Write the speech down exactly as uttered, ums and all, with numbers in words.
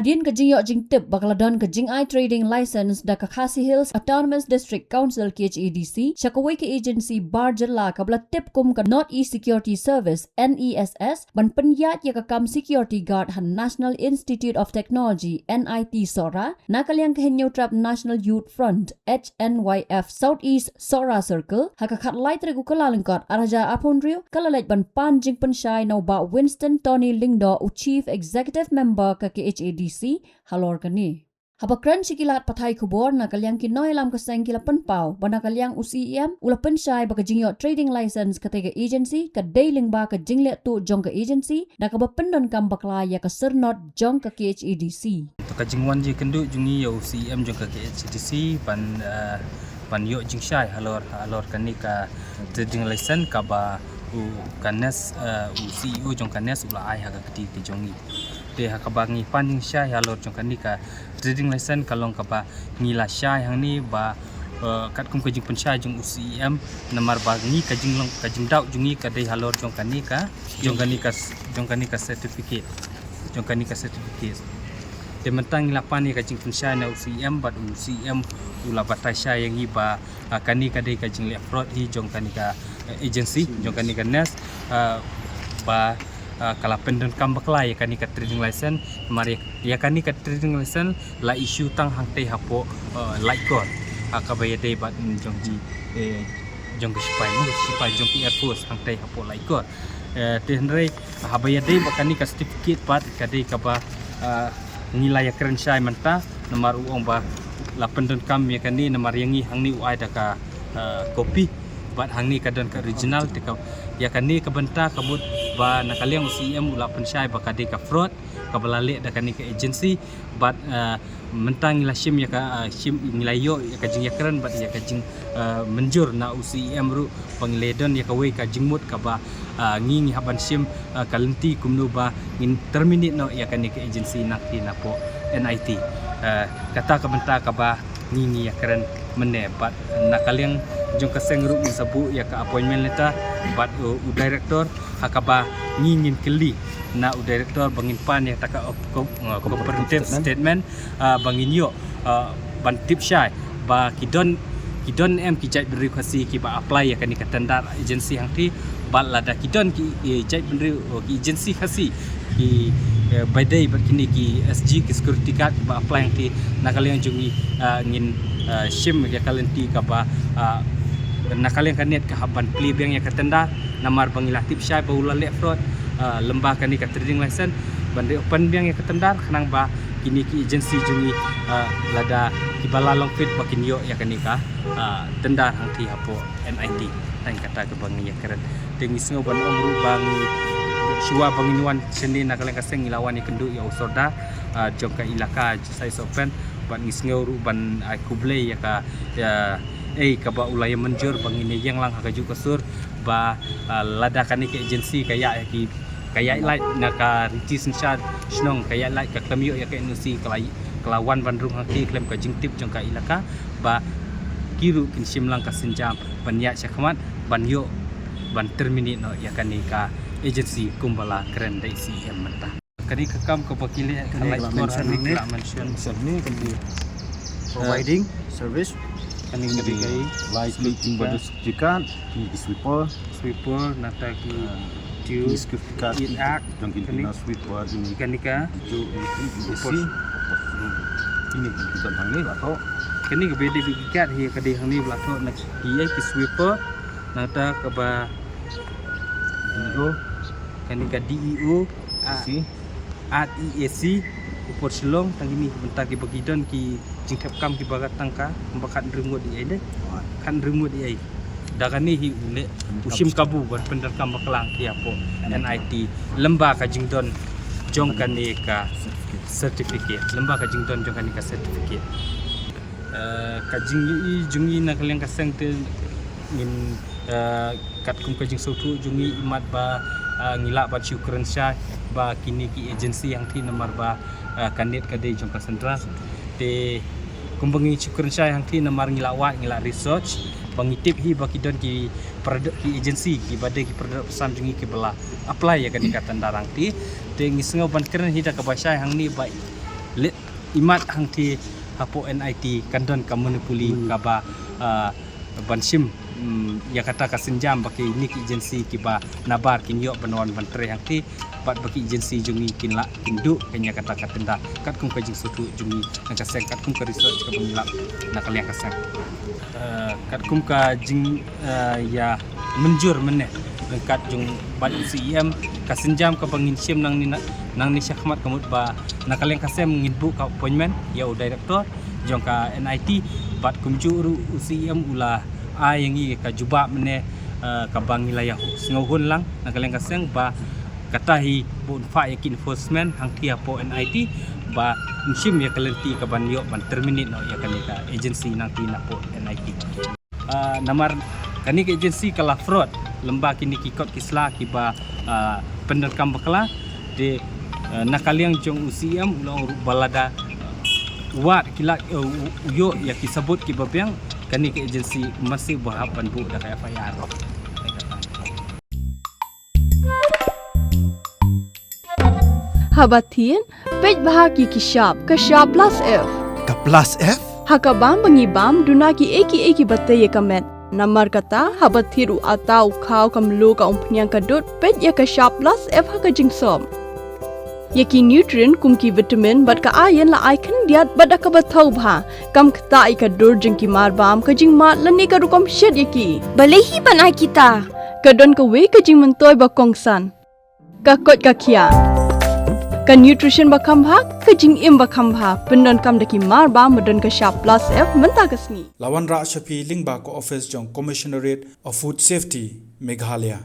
Hadien ka jingïoh jingtip ba ka la don ka jingai trading license da ka Khasi Hills Autonomous District Council, K H A D C, sha kawei ka agency bar jylla kaba la tip kum ka North East Security Service, N E S S, ban pynïaid ïa ka kam security guard ha National Institute of Technology, N I T, Sohra, na ka liang ka Hynñiewtrep National Youth Front, H N Y F, South East Sohra Circle, ha ka khatlai tarik u Kyllalyngkot arhajar arphew hynriew, ka la leit ban pan jingpynshai na u Bah Winston Tony Lyngdoh, u Chief Executive Member ka K H A D C, halor kane. Haba kren sha ki lad pathai khubor, na ka liang ki nongïalam ka seng ki la pynpaw ba na ka liang u C E M u la pynshai ba ka jingïoh trading license kata ka agency ka dei lyngba ka jingleh tuh jong ka agency da kaba pyndonkam bakla ïa ka syrnod jong ka K H A D C. To, ka jingwan jingkynduh jong ngi ïa u C E M jong ka K H A D C ban, eh, ban ïoh jingshai halor, halor kane ka trading license kaba u ka NEST, eh, u C E O jong ka NEST u la ai ha ka kti ka jong ngi. Te ha kaba ngi pan jingshai halor jong kane ka trading license ka long kaba ngi la shai hangne ba, eh, katkum ka jingpynshai jong u C E M, namar ba ngi ka jinglong, ka jingdaw jong ngi ka dei halor jong kane ka, jong kane ka, jong kane ka certificate, jong kane ka certificate. Te mynta ngi la pan ïa ka jingpynshai na u C E M bad u C E M u la batai shai ïa ngi ba, ah, kane ka dei ka jingleh fraud hi jong kane ka, eh, agency, jong kane ka NEST, ah, ba, ah, ka la pyndonkam bakla ïa kane ka trading license, namar ïa, ïa kane ka trading license la issue tang hangtei hapoh, eh, Laitkor. Ha kaba ïadei bad, mm, jong ki, eh, jong ki sipai, mo, sipai jong ki Air Force hangtei hapoh Laitkor. Eh, te hynrei haba ïadei bad kane ka certificate pat ka dei kaba, eh, ngi la ïakren shai mynta, namar u ong ba la pyndonkam ïa kane, namar ïa ngi hangne u ai da ka, eh, copy, bad hangne ka don ka original, te ka, ïa kane ka bynta ka mut ba na ka liang u C E M u la pynshai ba ka dei ka fraud kaba la leh da kane ka agency, bad, eh, mynta ngi la shim ïa ka, eh, shim, ngi la ïoh ïa ka jingïakren bad ïa ka jing, eh, mynjur na u C E M ruh ba ngi la don ïa kawei ka jingmut kaba, eh, ngi, ngi hap ban shim, eh, ka lynti kumno ba ngin terminate noh ïa kane ka agency na ki napoh N I T. Eh, kata ka bynta kaba ngi, ngi ïakren mynne bad na ka liang jong ka seng ruh ngin sa buh ïa ka appointment letter bad u, u director, ha kaba ngi ngin kylli na u director ba ngin pan ïa kata ka op-, ko-, uh, comprehensive statement, uh, ba ngin ïoh, uh, ban tip shai ba ki don, ki don em ki jaitbynriew Khasi kiba apply ïa kane ka tender agency hangtei, bad lada ki don ki, eh, jaitbynriew, oh, ki agency Khasi ki, eh, ba dei bad kine ki S G, ki security guard kiba apply hangtei, na ka liang jong ngi, uh, ngin, uh, shim ïa ka lynti kaba, uh, na ka liang ka NEST ka hap ban plie biang ïa ka tender, namar ba ngi la tip shai ba u la leh fraud, ah, lyngba kane ka trading license, ban reopen biang ïa ka tender, khnang ba kine ki agency jong ngi, ah, lada kiba la long fit ba kin ïoh ïa kane ka, ah, tender hangtei hapoh N I T. Tang kata kaba ngi ïakren. Te ngi sngew ban ong ruh ba ngi shuwa ba ngin wan shane na ka liang ka seng ngi la wan ïakynduh ïa u sordar, ah, jong ka ilaka Josai Sohpen, bad ngi sngew ruh ban ai khublei ïa ka, ïa, eh, kaba u la ïa mynjur ba ngin ïa ïeng lang ha kajuh ka sur, ba, ah, lada kane ka agency ka ïaid ki, ka ïaid lait na ka riti synshar shnong, ka ïaid lait, ka khlem ïoh ïa ka N O C, ka la, ka la wan ban rung hangtei khlem ka jingtip jong ka ilaka, ba ki ruh kin shim lang ka sienjam ban ïaid shakhmat ban ïoh ban terminate noh ïa kane ka agency kumba la kren da i C E M mynta. Kane ka kam kaba ki leh ha Laitkor hangne ki la mention. Mention ne kan di providing service. Kane ka dei ka light, cleaning, body, jika, kine ki sweeper. Sweeper, nangta ki tube, security guard, jong ki, kane sweeper, kane ka sweeper. Kine ki don hangne ba la thoh. Kane ka ba dei ki guard hi ka dei hangne ba la thoh na ki, ïa ki sweeper. Nangta kaba D E O, kane ka D E O, ah, R E A C, u por Shillong, tang kine bynta kiba ki don ki jingthep kam kiba ka tangka, ba khathynriew ngut ïa dei. Khathynriew ngut ïa. Da kane hi u leh, u shim kabu ban pyndonkam bakla ïa hapoh N I T, lyngba ka jingdon jong kane ka certificate, lyngba ka jingdon jong kane ka certificate. Eh, ka jingïohi jong ngi na ka liang ka seng te ngin, eh, katkum ka jingsngewthuh jong ngi imat ba, eh, ngi lah ban shu kren shai ba kine ki agency hangtei namar ba, eh, ka NEST ka dei jong ka central. Te kumba ngi shu kren shai hangtei namar ngi la wad, ngi la research, ba ngi tip hi ba ki don ki pyrdo-, ki agency kiba dei ki pyrdoh pyrshah jong ngi kiba la apply ïa kane ka tender hangtei. Te ngi sngew ban kren hi da kaba shai hangne ba Imat hangti hapoh N I T kan don ka monopoly kaba, ah, ban shim, mm, ïa kata ka sienjam ba kine ki agency kiba nabar kin ïoh ban wan ban trei hangti, bad ba ki agency jong ngi kin lah kin duh ïa kata ka tender katkum ka jingsngewthuh jong ngi na ka seng, katkum ka research kaba ngi lap na ka liang ka seng. Eh, katkum ka jing, eh, ïa mynjur mynne ryngkat jong bad C E M, ka sienjam kaba ngin shim nangne na, nangne shakhmat ka mut ba na ka liang ka seng ngin buh ka appointment ïa u director jong ka N I T, bad kumjuh ruh u C E M u la ai ïa ngi ka jubab mynne, eh, kaba ngi la ïa sngewhun lang na ka liang ka seng ba kata hi ba un phah ïa ki enforcement hangti hapoh N I T ba un shim ïa ka lynti kaban ïoh ban terminate noh ïa kane ka agency nangti napoh N I T. Ah, namar kane ka agency ka la fraud lyngba kine ki kot ki sla kiba, ah, pyndonkam bakla. Te, ah, na ka liang jong u C E M u la ong ruh ba lada, ah, wad ki la, eh, u, u ïoh ïa ki sabut kiba biang, kane ka agency masih ba hap ban buh da ka F I R. Haba thied, peit bha ki ki shap, ka shap plus F. Ka plus F? Ha ka bam ba ngi bam, duna kiei kiei kiba tei ïa ka met. Namar kata, haba thied u atta, u khaw, ka mluh, ka umphniang, ka dud, peit ïa ka shap plus F ha ka jingsop. Ïa ki nutrient kum ki vitamin bad ka iron la ai khyndiat bad da kaba thaw bha. Kam ktah ïa ka dur jong ki mar bam, ka jingmad lane ka rukom shet ïa ki. Balei hi ban ai kita? Ka don kawei ka jingmyntoi ba kongsan. Ka koit ka khiah. Ka nutrition ba kham bha, ka jingim ba kham bha. Pyndonkam da ki mar bam ba don ka shap plus F mynta ka sngi. La wanrah sha phi lyngba ka office jong Commissionerate of Food Safety, Meghalaya.